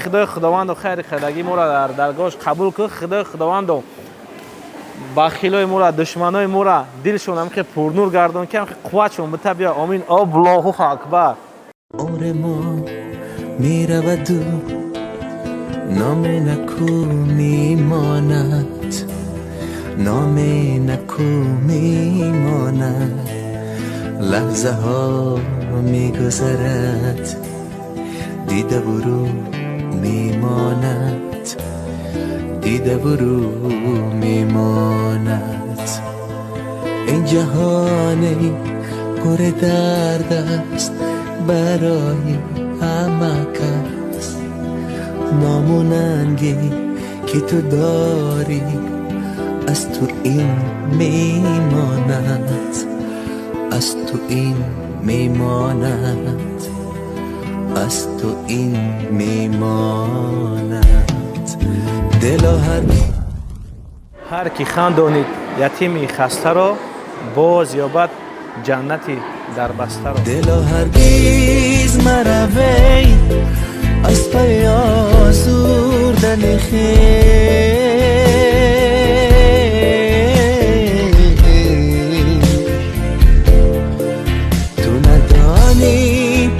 Худои Худовандо хайри кардагӣ моро дар даргоҳаш қабул кун. Худои Худовандо бахилои моро, душманои моро дилшон ҳамихе пурнур гардон, ки ҳамихе қувватшон бита биё. Омин. Аллоҳу акбар. Умри мо мераваду номи наку мемонад, номи наку мемонад. Лаҳзаҳо мегузарад, дидаву рӯ мемонад, дидаву рӯ мемонад. Ин ҷаҳоне пур дард аст барои ҳама кас. Ному нанге ки ту дорӣ аз ту ин мемонад, аз ту ин мемонад, аз ту ин мемонад. Дило ҳар ки хандонид ятими хастаро, боз ёбад ҷаннати дарбастаро. Дило ҳаргиз маравей аз пай озурдани хеш. Ту надонӣ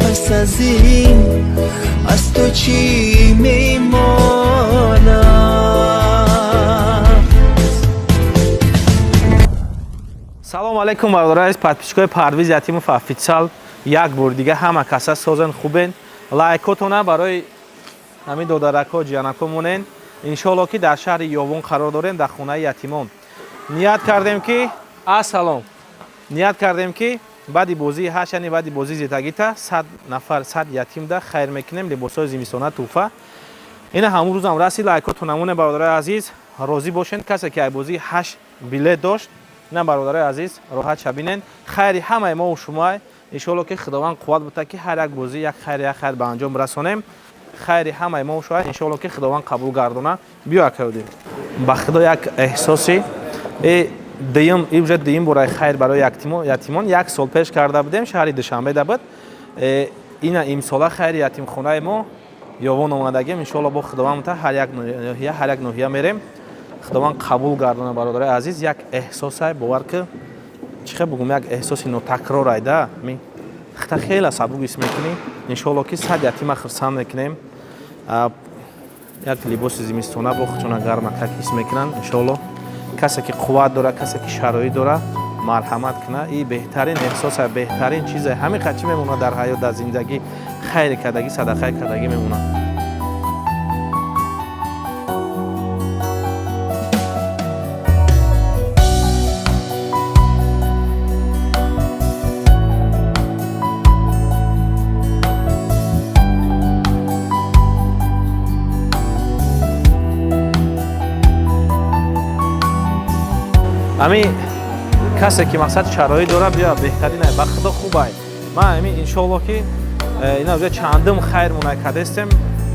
пас аз ин аз ту чӣ мемонад. Салом алейкум, бародари азиз, подписчикои Парвиз Ятимов Официал. Як бор дига ҳама каса созен, хубен. Лайкотона барои ҳамин додарако, ҷианако монен. Иншоалло ки дар шаҳри Ёвон қарор дорем, дар хонаи ятимон. Ният кардем ки ассалом, ният кардем ки баъди бозии ҳашт, яъне баъди бозии зетагита, 100 нафар, 100 ятимда хайр мекунем, либосҳои зимистона тӯҳфа. Ина ҳамун рӯзам расид. Лайкотона монен, бародарои азиз, розӣ бошен. Касе ки ай бозии ҳашт билет дошт, на, бародарои азиз, роҳат шабинен. Хайри ҳамаи мо шумо. Иншоалло ки Худованд қувват бута, ки ҳар як бозӣ як хайр, як хайр ба анҷом расонем. Хайри ҳамаи мо шумо, иншоалло ки Худованд қабул гардона. Биё, акаёдин, ба Худо як эҳсоси дуюм, уже дуюм бораи хайр барои ятимон. Як сол пеш карда будем, шаҳри Душанбеда буд. Ина имсола хайри ятимхонаи мо Ёвон омадагем. Иншоалло бо Худованд мута ҳар як ноҳия, ҳар як ноҳия мерем. Худованд қабул гардона, бародарои азиз. Як эҳсосай, бовар ки, чӣ хел бугум, як эҳсоси нотакрорай да. Хита хеле сабук ҳис мекунӣ. Иншоалло ки 100 ятима хурсанд мекунем. Як либоси зимистона бо худшона гармакак ҳис мекунанд. Иншоалло касе ки қувват дора, касе ки шароит дора, марҳамат куна. И беҳтарин эҳсоса, беҳтарин чизе. Ҳамин қад чӣ мемонад дар ҳаёт, дар зиндагӣ? Хайри кардагӣ, садақаи кардагӣ мемонад. Ҳамин касе ки мақсад шароит дора, биё, беҳтарин ай, ба Худо хуб ай. Ман ҳамин иншоалло ки ина уже чандум хайр монай кардестем.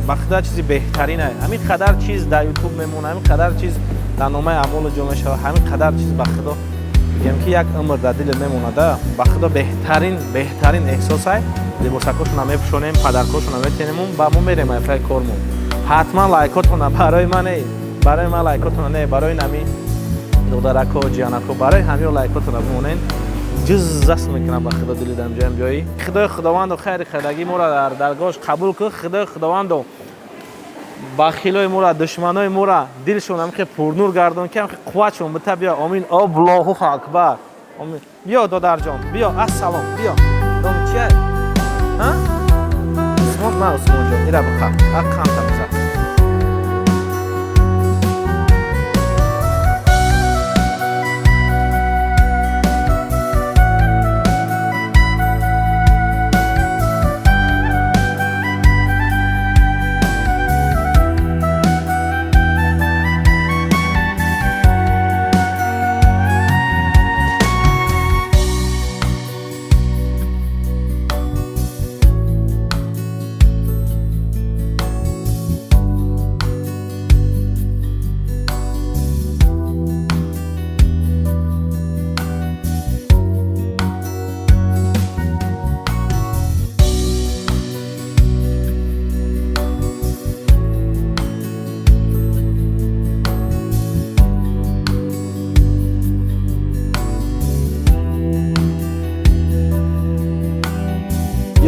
Ба Худо чизи беҳтарин ай. Ҳамин қадар чиз дар Ютуб мемона, ҳамин қадар чиз дар номаи аъмолу ҷо мешавад, ҳамин қадар чиз, ба Худо бигем ки як умр дар дилет мемонада. Ба Худо беҳтарин, беҳтарин эҳсос ай. Либосакошона мепӯшонем, падаркошона метенемум, ба мо мерем айфаи кормон. Ҳатман лайкотона барои ман, не, барои ман лайкотона не, барои нами додарако, ҷианако, барои ҳамиё лайкотона бимонен. Ҷуззас мекунам, ба Худо дили дамҷоям биёӣ. Худои Худовандо хайри кардагӣ моро дар даргоҳаш қабул кун. Худои Худовандо бахилои моро, душманои моро дилшон ҳамихе пурнур гардон, ки ҳамихе қувватшон бита биё. Омин. Аллоҳу акбар. Омин. Биё, додарҷон, биё. Ассалом, биё. Дом чия? Усмон, ма, Усмонҷон, ира биқа, қанта биза.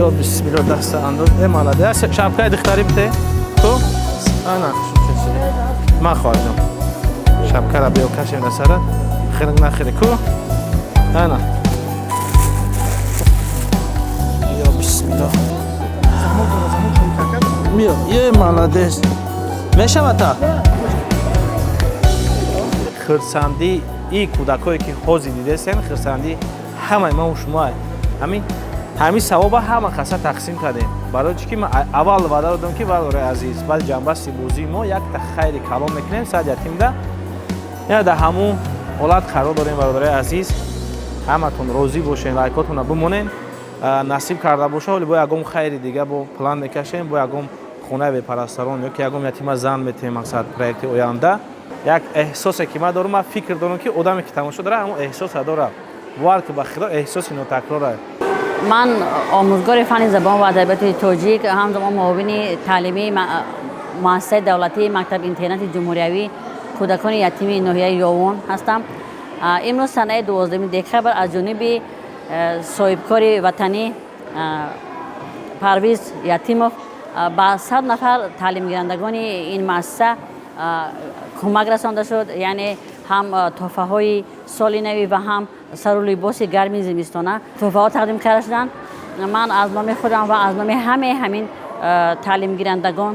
Ё бисмилла, даста андоз. Э, молодец. Шапкаи духтарӣ бите. Ту? Ана, ман хоҳарҷон. Шапкара биё кашем дар сарат. Хирик нахири ку? Ана. Ё бисмилла. Биё, е молодец. Мешавад та? Хурсандии и кӯдакое ки ҳозир дидесен, хурсандии ҳамаи ман шумо. Ҳамин савоба ҳама каса тақсим кардем. Барои чӣ ки ман аввал ваъда додам ки бародари азиз, баъди ҷанбасти бозии мо якта хайри калон мекунем сад ятимда. Яна дар ҳамун ҳолат қарор дорем, бародари азиз. Ҳаматон розӣ бошен, лайкотонро бимонен. Насиб карда боша, ҳоли бо ягон хайри дига бо план мекашем, бо ягон хонаи бепарастарон ё ки ягон ятима зан метем, мақсад проекти оянда. Як эҳсосе ки ман дорам, ман фикр дорам ки одаме ки тамошо дорад, ҳамон эҳсоса дорад. Бовар ки ба худо эҳсоси нотакрора. Ман омӯзгори фанни забон ва адабиёти тоҷик, ҳамзамон муовини таълимии муассисаи давлатии мактаби интернати ҷумҳуриявӣ кӯдакони ятими ноҳияи Ёвон ҳастам. Имрӯз санаи 12 декабр аз ҷониби соҳибкори ватанӣ Парвиз Ятимов ба 100 нафар таълимгирандагони ин муассиса кӯмак расонда шуд, яъне ҳам тӯҳфаҳои соли навӣ ва ҳам сару либоси гарми зимистона тӯҳфаҳо тақдим карда шуданд. Ман аз номи худам ва аз номи ҳамаи ҳамин таълимгирандагон,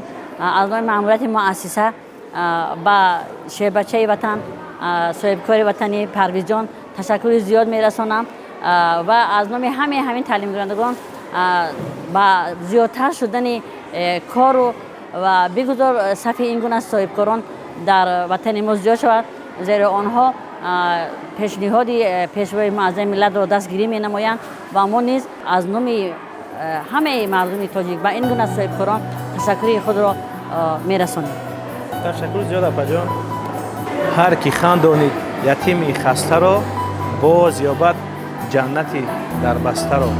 аз номи маъмурияти муассиса ба шербачаи ватан, соҳибкори ватанӣ Парвизҷон ташаккури зиёд мерасонам ва аз номи ҳамаи ҳамин таълимгирандагон ба зиёдтар шудани кору ва бигузор сафи ин гуна соҳибкорон дар ватани мо зиёд шавад, зеро онҳо пешниҳоди пешвои муаззами миллатро дастгирӣ менамоянд ва мо низ аз номи ҳамаи мардуми тоҷик ба ин гуна соҳибкорон ташаккури худро мерасонем. Ташаккур зиёд, апаҷон. Ҳар ки хандонид ятими хастаро, боз ёбад ҷаннати дарбастаро.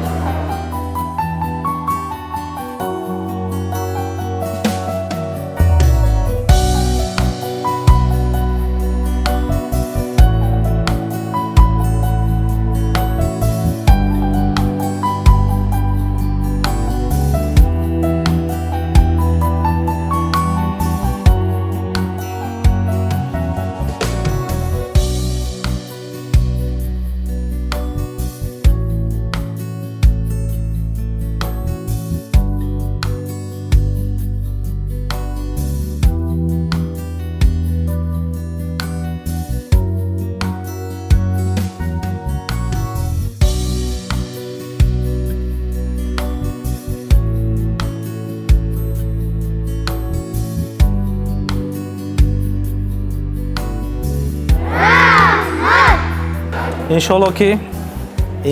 Иншоалло ки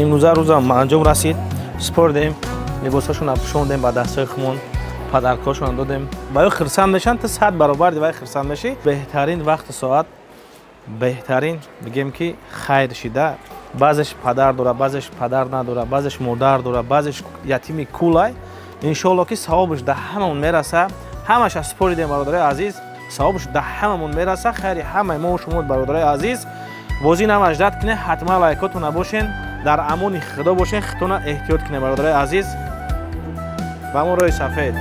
имрӯза рӯзам ба анҷом расид. Спордем, либосҳошонро пӯшондем, ба дастҳои хумон падаркҳошонро додем. Ба ё хирсанд мешаванд, ту 100 баробар дивай хирсанд мешӣ. Беҳтарин вақту соат, беҳтарин бигем ки хайр шида. Баъзеш падар дора, баъзеш падар надора, баъзеш модар дора, баъзеш ятими кулай. Иншоалло ки савобаш дар ҳамамон мераса. Ҳамаша споридем, бародарои азиз, савобаш дар ҳамамон мераса. Хайри ҳамаи мо шумо, бародарои азиз. Бозӣ намаждат кунед, ҳатман лайкотона бошен, дар амони худо бошен, худтона эҳтиёт кунед, бародарои азиз. Ба мо роҳи сафед.